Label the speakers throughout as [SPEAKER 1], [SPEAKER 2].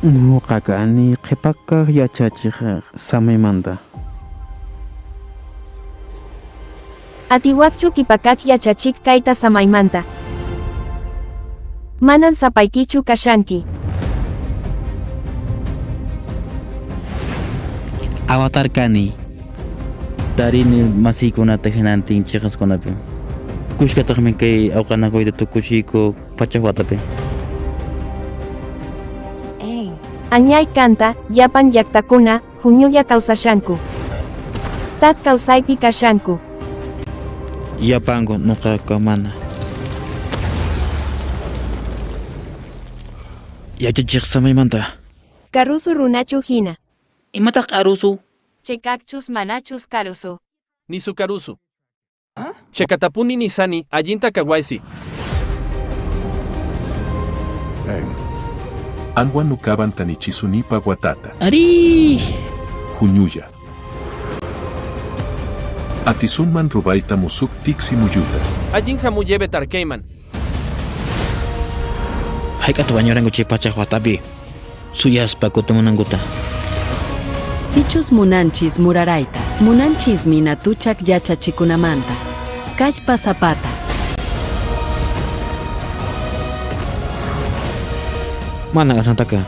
[SPEAKER 1] Nuqa kani qhipakaq yachachiq samaymanta.
[SPEAKER 2] Atiwaqchu qhipakaq yachachiq kayta samaymanta? Manan sapaykichu kashanki.
[SPEAKER 1] Avatar kani.
[SPEAKER 3] Tarini masiykunata hinantin chiqaskunapi. Kushkataqmi kay awqanakuyta tukuchiyku pachak watapi.
[SPEAKER 2] Añay kanta, llapan llaqtakuna, huñulla kawsashanku. Thak kawsaypi kashanku.
[SPEAKER 3] Llapanku nuqaqa mana.
[SPEAKER 1] Yachachiq samaymanta.
[SPEAKER 2] Karusu runachu hina.
[SPEAKER 3] Imataq arusu?
[SPEAKER 2] Cheqaqchus manachus karusu.
[SPEAKER 4] Nisu karusu. Chekatapuni nisani allinta kawaysi.
[SPEAKER 5] Anwan nukaban tanichisunipa watata.
[SPEAKER 3] Ari!
[SPEAKER 5] Huñulla. Atisunman rubayta musuk tiksi muyuta.
[SPEAKER 4] Allin hamuyeve tarkayman.
[SPEAKER 3] Hayk'ata wañuranku chay pachak watapi. Suyaspa kutimunankuta.
[SPEAKER 6] Sichus munanchis murarayta, munanchismi natuchak yachachikunamanta. Kallpa zapata.
[SPEAKER 3] Mana asnataka.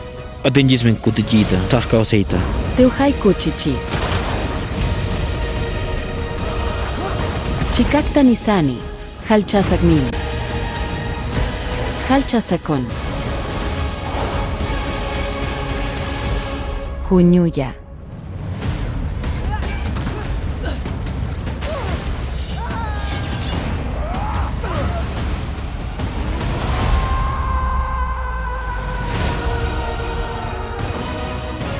[SPEAKER 3] Atinchismi kutichiyta, thak kawsayta.
[SPEAKER 6] Tewhaykuchichis. Chikakta nisani, halchasakmin. Halchasakon. Huñuya.